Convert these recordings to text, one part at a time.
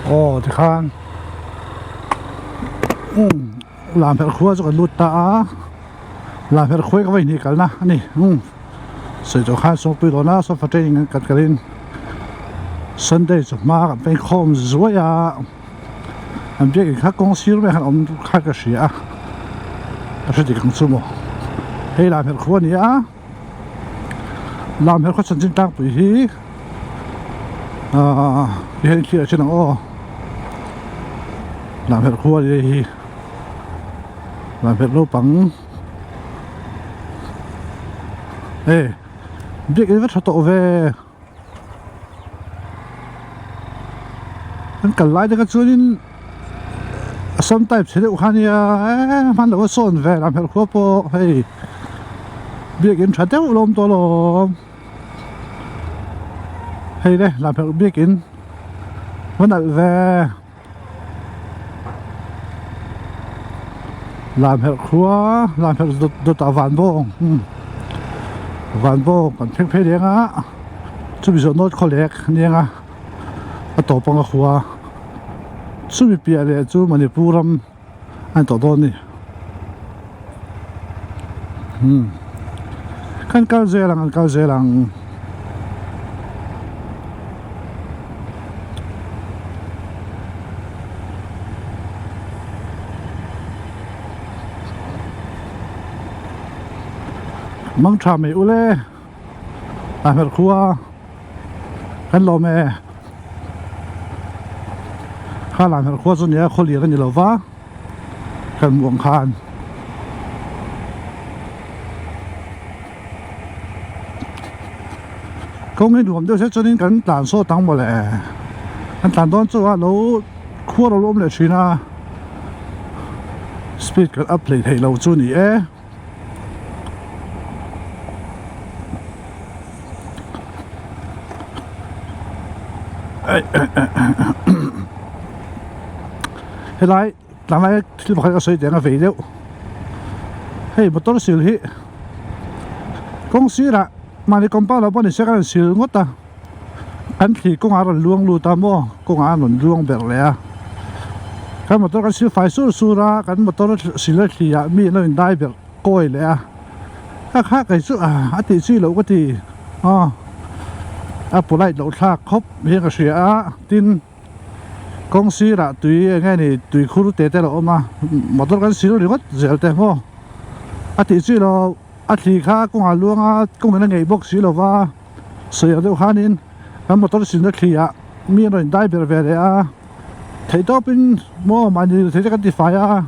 Aw tikhan umm lamherh khua chu kan lut ta a lamherh khua hi ka vaihnih kalna a ni umm sawi tawh khan sawngpui dawn a sofa training kan kalin Sunday chu hma kan phei khawm zuai a an biakin kha kawng sir mai khan awm kha ka hria a ka hre dik ang chu maw hei lamherh khua a ni a. Lam her khaw chanchin tlangpui hi ahh ti hian thlir a then ang aw lam her khua ania hei hi lam her naupang e biakin va tha tawh ve an kal lai te kha chuanin Assam type chhe deuh kha ania eee hman loh a sawn ve lam herh khua pawh hei biakin tha deuh lawm tawh alawm hei le lam herh biakin va nalh ve lam herh khua lam herh dawt ah van bawng van bawng kan thleng phei reng a chumi zawh nawt khawlek aniang a. a tawp anga khua chumi piah leh chu Manipur ram a ni tawh dawn a ni umm kan kal zel ang an kal zel ang. Mangtha mai ule. A hmer khua kan lawm e kha lah hmer khua chu nia khaw lian a ni lo va kan hmuh ang khan kawng hi nuam deuh se chuanin kan tlan sawt ang mawle kan tlan dawn chu a lo khua lo awm leh thin a speed kan up hlei theih lo chu a ni e. Helai tlanglaia thil pakhat ka sawi teh ang a vei deuh hei motor sil hi kawng sirah mahni compound ah pawh ni se kan sil ngawt a kan thli kawngah a rawn luang lut a maw kawngah a rawn luang ber leh a kan motor kan sil fai sur sur a kan motor sil a thli ah mi an lo in dai ber kawi leh a kha kha kei chu a tih chi loh ka ti aw a polite loh thlak khawp hian ka hria a tin kawng sirah tui eng nge ni tui khur te te a lo awm a motor kan sil ringawt zel te maw a tih chi loh a thli kha kawngah luang a kawngin a ngeih bawk si lo va. Sawi ang deuh khanin kan motor silna thli ah mi an rawn in dai ber ve leh a theih tawpin maw mahni thei te kan ti fai a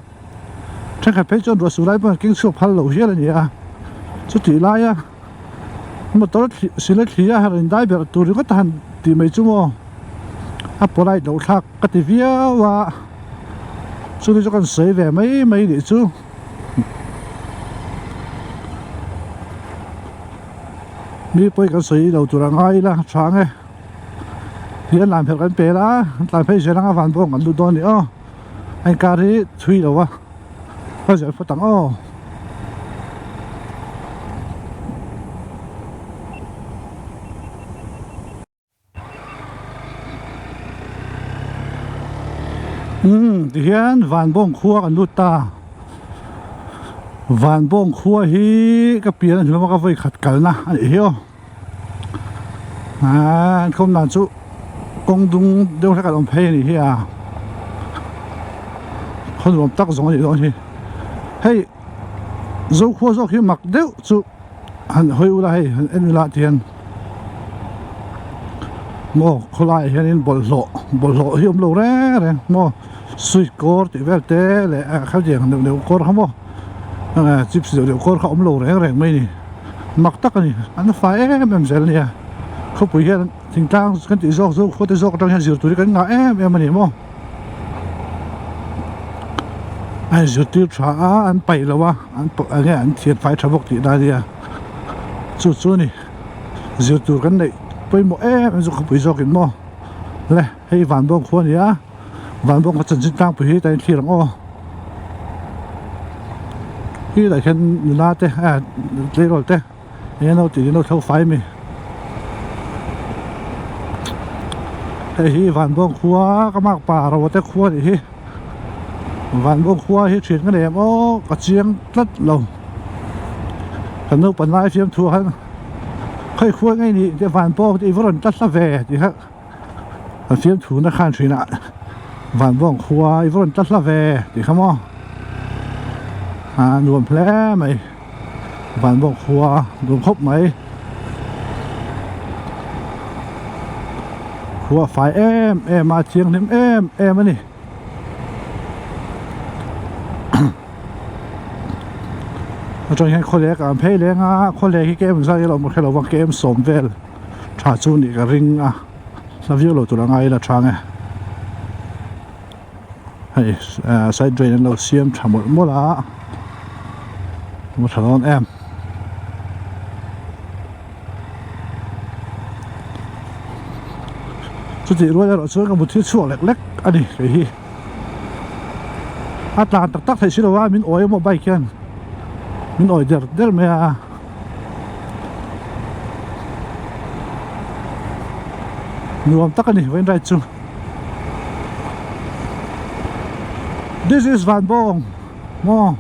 thenkhat phei chuan ruah sur lai pawh an keng chhuak phal lo hial a ni a chutih laia motor silna thli a rawn in dai ber tur ringawt a han tih mai chu maw a polite loh thlak ka ti viau a chumi chu kan sawi ve mai mai nih chu. Mi pawi kan sawi lo tur a ngai ila tha ang e hian lam phelh kan pel a an tlan phei zel anga van bawng kan lut dawn a ni aw a inkar hi chhui lo a ka zel phawt ang aw. Umm tihian Vanbawng khua kan lut ta Vanbawng khua hi ka pian a hlawm a ka vawi khat kalna a nih hi aw aaa an khawm dan chu kawng dung deuh hlek an awm phei a nih hi a khaw nuam tak zawng a nih dawn hi hei Zokhua zawk hi mak deuh chu. Han hawi ula hei han en ula tihian maw khawlaiah hianin bawlhhlawh bawlhhlawh hi a awm lo reng reng maw sweet kawr tih vel te leh khatiang deuh deuh kawr kha maw chips deuh deuh kawr kha a awm lo reng reng mai a ni mak tak a ni an fai em em zel a nia khawpui hian thingtlang kan tih zawk zawk khawte zawk atang hian zir tur hi kan ngah em em a ni maw. A inzirtir tha a an paih lo a an eng nge an thian fai tha bawk tih na ania chu chu a ni zir tur kan neih pawimawh em em chu khawpui zawk in maw le hei vanbawng khua a ni a vanbawng khaw chanchin tlangpui hi ta in thlir ang aw khi lah hian nula te ah tleirawl te. Eng emaw tih in lo tho fai a mi. Hei hi Vanbawng khua ka mak pa ro te khua nih hi Vanbawng khua hi thian ka nei em aw ka chiang tlat lo kan naupan lai fiam thu ah khan khawi khua ngei nih te Vanbawng te i va rawn tla hla ve tih kha kan fiam thu na khan thin ah Vanbawng khua i va rawn tla hla ve tih kha maw a nuam hle mai. Van bawk khua duh khawp mai khua fai em em a thianghlim em em a ni atang hian khawlek an phei leng a khawlek hi kem zai ilo maw hrelo a kem sawm vel tha chu nih ka ring a hla viau lo tur a ngai ila tha nge hei side drain an lo siam tha mawlh mawlh a a tha dawn em chutih rual erawh chuan ka mut hi chhuak lek lek a ni kei hi a tlan tak tak theih si lo a min awi emaw bike hian min awi der der mai a. Nuam tak a ni vawiin ride chu. This is Vanbawng maw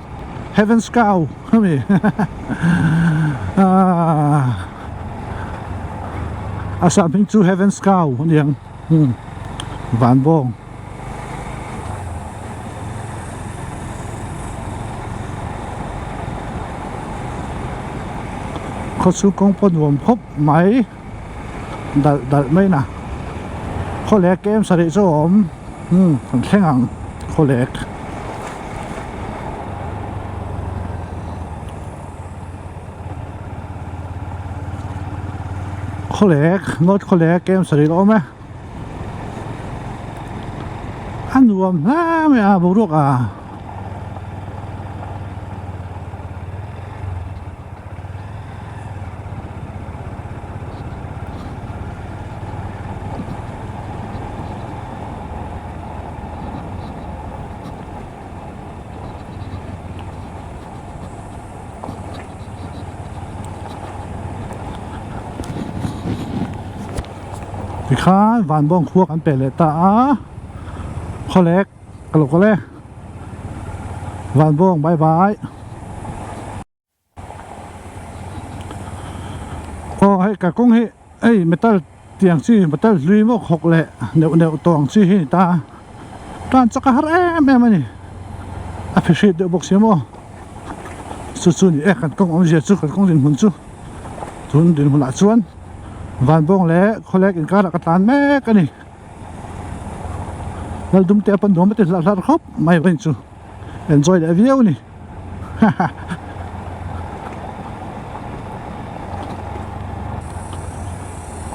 Heaven's Cow ami ah a sam hming chu Heaven's Cow a niang hmm Vanbawng. Khawchhung kawng pawh nuam khawp mai. Dalh dalh mai na khawlek kem sarih chu a awm umm kan thleng ang khawlek khawlek north khawlek kem sarih a awm e a nuam hle mai a boruak a. Tikhan vanbawng khua kan peh leh ta a khawlek ka lo kal e vanbawng bye bye. Aw hei kalkawng hi hei metal tiang chi metal hlui maw khawk leh neuh neuh tawh ang chi hi a ni ta a tan chak a har em em a ni a phe hriat deuh bawk si maw chu chu ni e kan kawng awmzia chu kan kawng dinhmun chu tun dinhmunah chuan vanbawng leh khawlek inkarah ka tlan mek a ni laldum te a pan nuam a ti hlarh hlarh khawp mai vawiin chu enjoy leh viau a ni.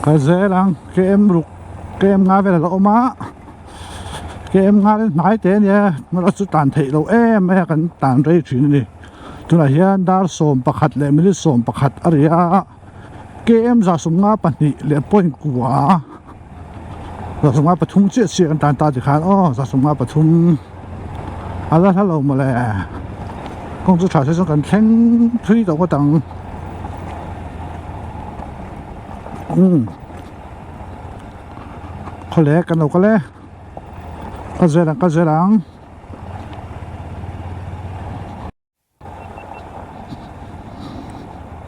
Ka zel ang km ruk km nga vel a la awm a km nga vel hnai te ania erawh chu tan theih loh em mai a kan tan rei thin a ni tunah hian dar 11 leh minute 11 a ri a km 152 leh point kua 153 chiah chiah kan tan ta tikhan aw 153 a la hla lo mawle kawng chu tha se chuan kan thleng thui tawh ngawt ang umm khawle kan lo kal e ka zel ang ka zel ang.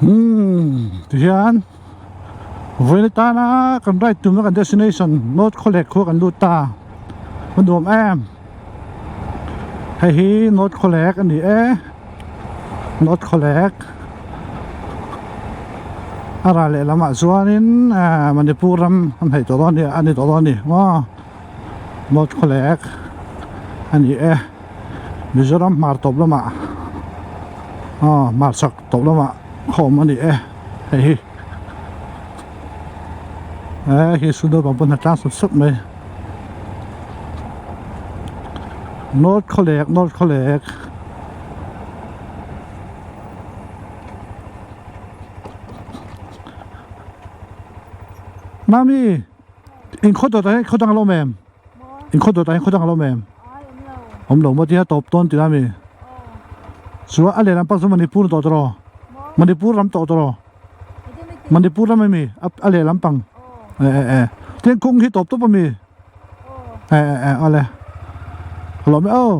Umm tihian vawiin atana kan ride tumna kan destination north khawlek khua kan lut ta a nuam em hei hi north khawlek a ni e north khawlek a ral leh lamah chuanin ah manipur ram an hnaih tawh dawn a ni tawh dawn a ni maw north khawlek a ni e. Mizoram hmar tawp lamah aw hmar chak tawp lamah khaw awm a ni e hei hi eh khi sundar bang pawn a tlang sawp sawp mai north khawlek north khawlek. Mami in khaw dawtah hian khaw dang a la awm em? In khaw dawtah hian khaw dang a la awm em? Awm lo maw tia tawp dawn tih a mi? Chuan a lehlam pang chu Manipur tawh tawh rawh. Manipur ram tawh tawh rawh. Manipur ram a mi? A lehlam pang. E e e. Tin kawng hi tawp tawp a mi? Eh eh awle ka lawm e aw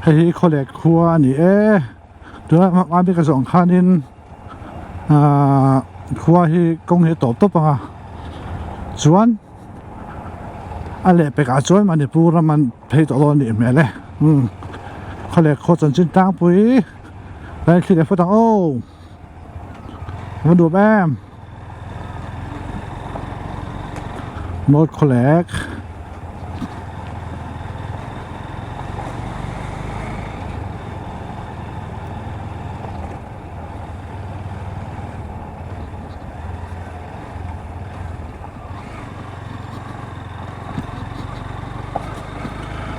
hei hi khawleh khua a ni e tuna hmang ka zawh ang khanin ahh khua hi kawng hi a tawp tawp ang a chuan a lehpek ah chuan Manipur ram an phei tawh dawn a nih hmel e umm khawleh khua chanchin tlangpui kan thlir leh phawt ang aw. A va nuam em North Khawlek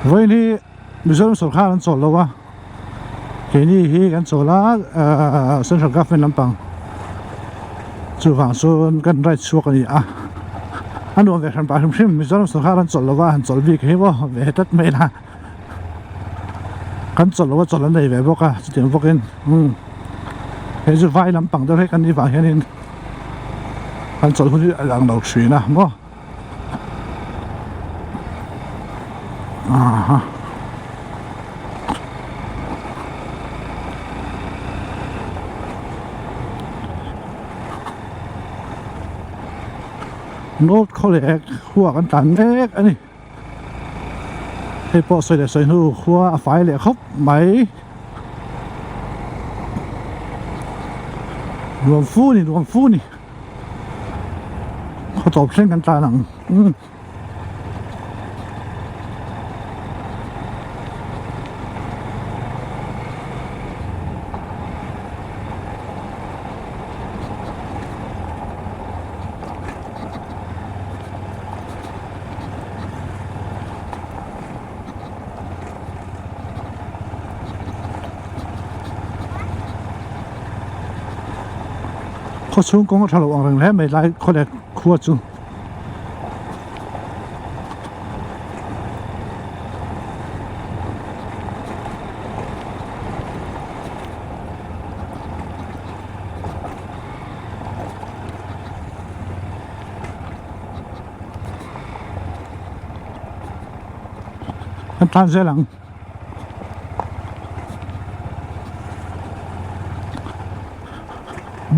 Vawiin hi Mizoram sawrkar an chawl lo a. Keini hi kan chawl a ahh central government lampang chuvang chuan kan ride chhuak a ni a a nuam ve hran pah hrim hrim Mizoram sawrkar an chawlh lova han chawlh bik hi maw ve tlat mai ila kan chawlh lova chawlh an nei ve bawk a chutiang bawkin umm hei chu vai lampang deuh hlek a nih vang hianin kan chawlh hun hi a lang lo thin a maw. Aha. North Khawlek khua kan tlan mek a ni. Hei pawh sawi leh sawi hnu khua a fai leh khawp mai. Nuam fu ni nuam fu ni. Khaw tawp thleng kan tlan ang umm. Khaw chhung kawng a tha lo ang reng hle mai lai khaw leh khua chu. Kan tlan zel ang.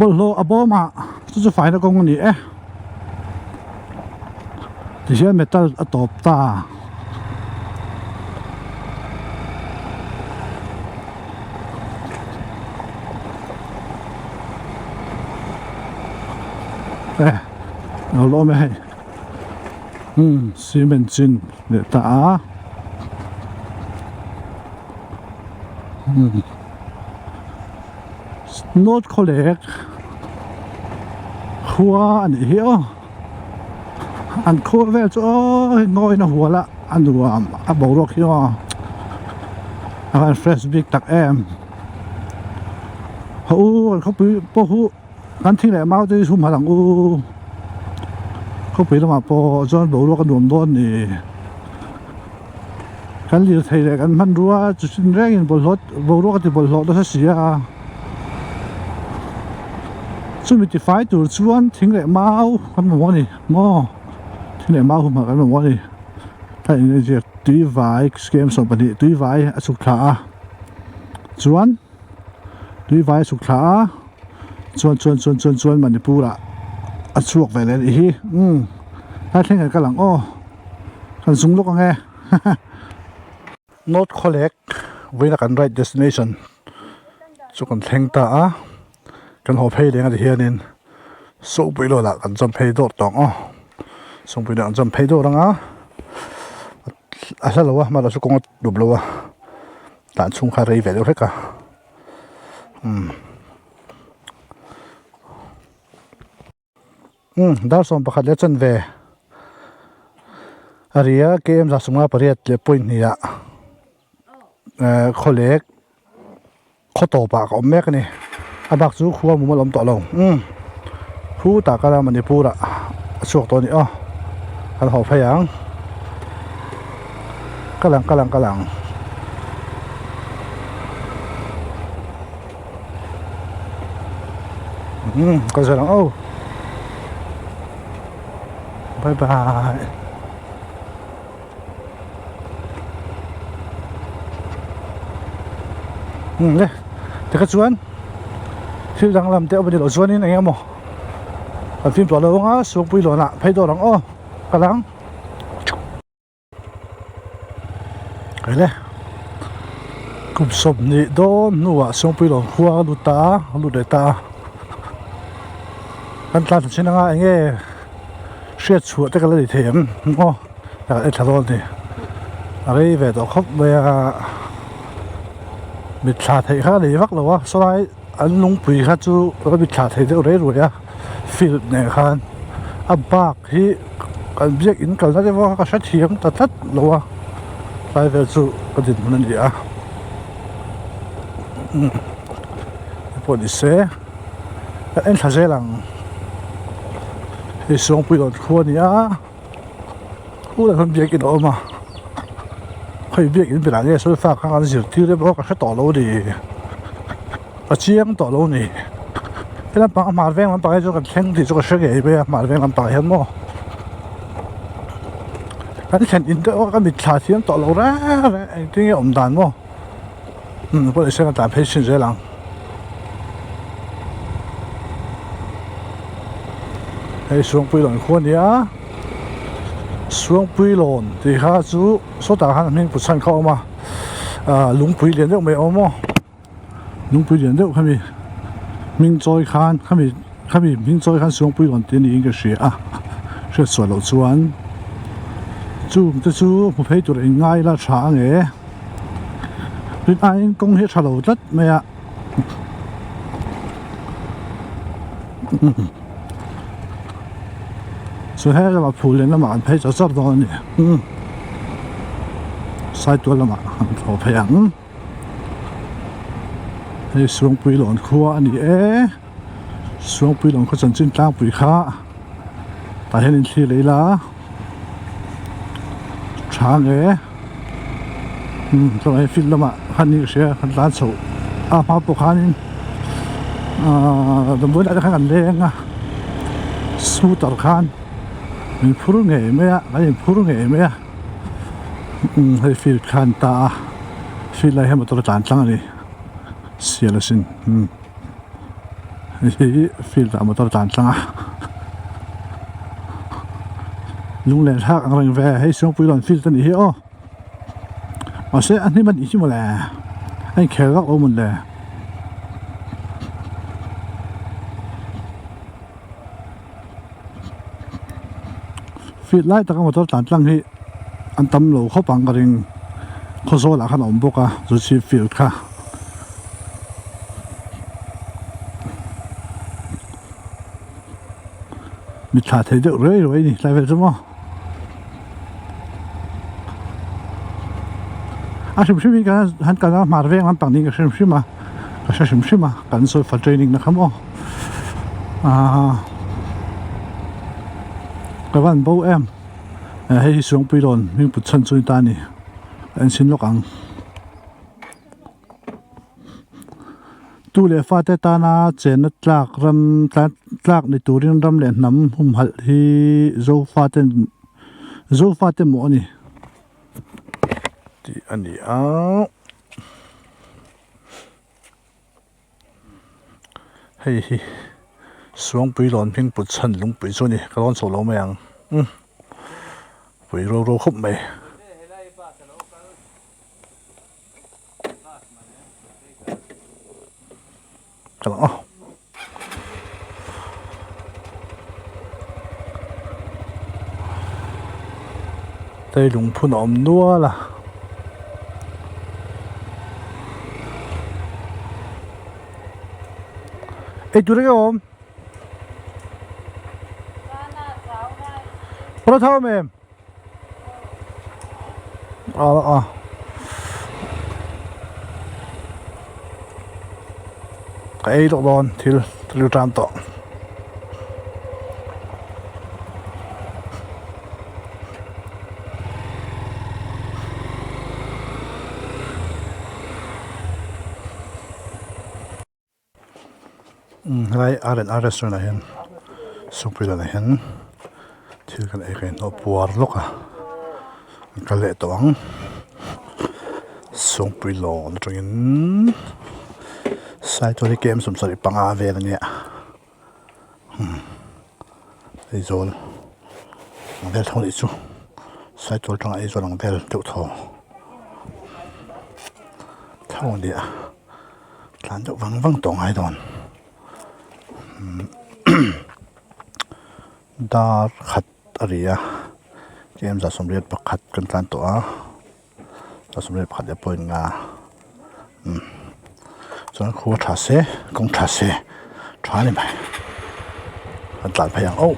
Bawlhhlawh a bawm a chu chu faina kawng a ni e tihian metal a tawp ta. E lo lawm e hei umm cement chin leh ta a umm North Khawlek khua a nih hi aw an khua vel chu aw hei ngawin a hual a a nuam a boruak hi aw a van fresh bik tak em haw u an khawpui pawh hu kan thing leh mau te hi chhum hal ang u khawpui lamah pawh chuan boruak a nuam dawn a ni. Kan lirthei leh kan hmanrua chu chin rengin bawlhhlawh boruak a ti bawlhhlawh nasa si a chumi tifai tur chuan thing leh mau kan mamawh a ni maw thing leh mau humhalh kan mamawh a ni a inziak tui vai scam 12 tui vai a chhuk thla a chuan tui vai a chhuk thla a chuan chuan chuan chuan chuan Manipur ah a chhuak ve leh a nih hi umm lai thleng kan kal ang aw. Kan zung lawk ang e North Khawlek vawiina kan ride destination chu kan thleng ta a kan haw phei leng a ti hianin Sawngpui lawlah lah kan jump phei dawr tawh ang aw Sawngpui lawlah kan jump phei dawr ang a a hla lo a hmanah chu kawng a dup lo a tah chhung kha rei ve deuh hlek a umm. Umm dar 11 leh chanve a ri a km 58 leh point hnih ah ehh khawlek khaw tawp ah ka awm mek a ni a bak chu khua mum a la awm tawh lo umm khu tah kala Manipur ah a chhuak tawh a ni aw kan haw phei ang kal ang kal ang kal ang. Umm kal zel ang aw bye bye. Umm le tikha chuan thil danglam te awm a ni loh chuanin eng emaw kan fim tawh lo ang a Suangpui lawnah phei dawr ang aw ka lang. Ele kum 20 dawn hnuah Suangpui lawn khua a lut ta a a lut leh ta a kan tlan ta chin anga eng nge hriat chhuah te ka la ni thei ang aw ka en thla dawn a ni a rei ve tawh khawp mai a mitthla theih kha a nei vak lo a sawlai an lungpui kha chu ka mitthla thei deuh rei ruai a field nen khan a bak hi kan biak in kalna te pawh kha ka hrethiam ta tlat lo a tlai vel chu ka dinhmun a ni a umm pawh ni se ka en thla zel ang hei Suangpui lawn khua a ni a khulaiah hian biakin a awm a hei biakin berah nge solfa kha an zirtir emaw ka hre tawh lo a ni a chiang tawh lo a ni he lampang a hmar veng lampang hi chu kan thleng tih chu ka hre ngei mai a hmar veng lampang ah hian maw kan thlen in te pawh ka mitthla thiam tawh lo reng reng engtin nge awm dan maw umm pawh ni se ka tlan phei chhin zel ang. Hei Suangpui lawn khua a ni a Suangpui lawn tih kha chu sawtah khan a hming put chhan kha a awm a ah lungpui lian deuh mai a awm aw lungpui lian deuh khami hming chawi khan khami khami hming chawi khan Suangpui lawn tih a niin ka hria a hriat suah loh chuan chung te chu hmu phei tur eng ngai ila tha ang e. Tin aiin kawng hi a tha lo tlat mai a chu he lamah phul leh lamah an phei char char dawn a ni saitual lamah an thlawh phei ang hei Suangpui lawn khua a ni e Suangpui lawn khaw chanchin tlangpui kha tah hian in thlir leh ila. Tha nge umm chuan hei field lamah khan in ka hria kan tlan chhoh a hma pawh khanin ahh damdawi lah te khan kan leng a scooter khan min phur ngei mai a kan inphur ngei mai a umm hei field kha an ta a field lai hian motor a tlan tlang a ni sial asin umm hei hi field ah motor a tlan tlang a. Lunglen thlak ang reng ve hei Suangpui lawn field a nih hi aw mahse a hnim a nih hi mawle a inkhel vak lo mawn le. Field lai taka motor tlan tlang hi an tam lo khawp ang ka ring khawzawl ah khan a awm bawk a chu chhip field kha. Mi thla thei deuh ruai ruai a ni tlai vel chu maw a hrim hrim in kan han kal a hmar veng lampang niin ka hrim hrim a ka hre hrim hrim a kan solfa training na kha maw ahh ka van bo em hei hi Suangpui lawn hming put chhan chu ni ta a ni ka en chhin lawk ang. Tu leh fate tana chenna tlak ram tlak ni turin ram leh hnam humhalh hi Zofate Zofate mawh a ni tih a ni a. Hei hi Suangpui lawn hming put chhan lungpui chu a ni ka rawn chho lo mai ang umm pui ro ro khawp mai. Ka lang aw. Tei lungphun a awm nual a. Ei tur enge awm? Paratha awm em? A a ka ei lawk dawn thil thil tan tawh. Helai R and R restaurant ah hian sukpui lanah hian thil kan ei ka inhnawh puar lawk a an kal leh tawh ang sawngpui lawn atangin. Saitual hi kem 75 vel a nia umm Aizawl ang vel tho anih chu Saitual atanga Aizawl ang vel deuh tho tho a nia tlan deuh vang vang tawh ngai dawn dar khat a ri a kem 81 kan tlan tawh a. 31 leh point nga umm chuan khua tha se kawng tha se tha a ni mai kan tlan phei ang auh.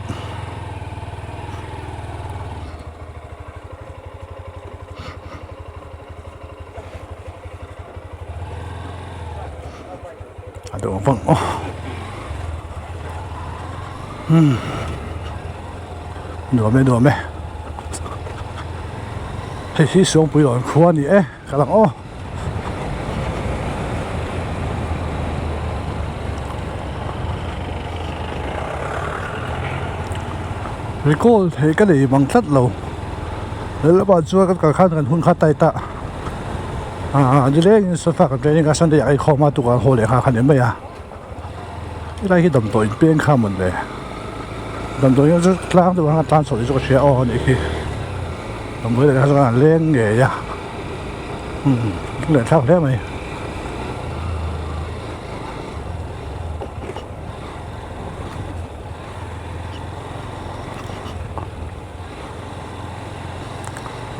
A deuh vang aw umm nuam e nuam e hei hi Suangpui lawn khua a ni e ka lang aw. Recall thei ka nei mang tlat lo lalpa chuan kan kal khan kan hun kha tight a. Aaa nilengin sofa kan training a sunday ah a inkhawm a tukah haw leh nghal kha ni mai a helai hi damdawi in peng kha mawn le damdawi in chu tlang deuh ang a tlan chhoh hi chu ka hria aw anih khi damdawi leh kha chuan an leng ngei a umm lunglen thlak hle mai.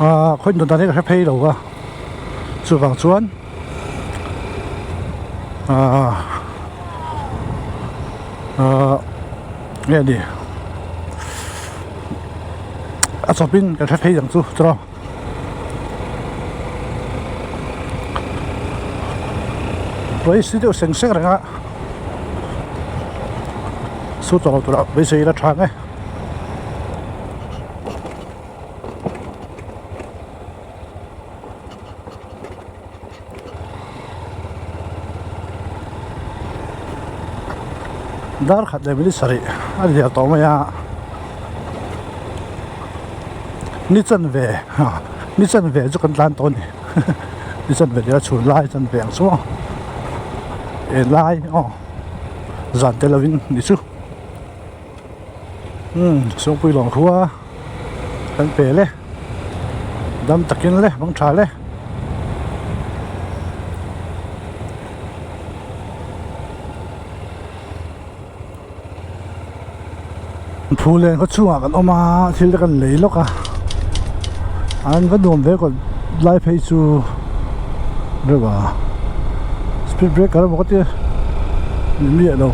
Aaa khawi dan hi ka hre phei lo va chuvang chuan aaa aaa nge ni a chawpin ka hre phei ang chu chuan beisei deuh seng seng reng a su tawh lo turah beisei ila tha ang e. Dar khat leh minute sarih a ni der tawh mai a ni chanve ni chanve chu kan tlan tawh a ni ni chanve leh a chhun lai chanve ang chu maw helai aw zan tel lovin ni chu. Umm Sawngpui lawng khua kan pel e dam takin le hmang tha le. Phullen khaw chhungah kan awm a thil te kan lei lawk a an va nuam ve kawt lai phei chu reuh a speed breaker emaw ka tia ni miah lo.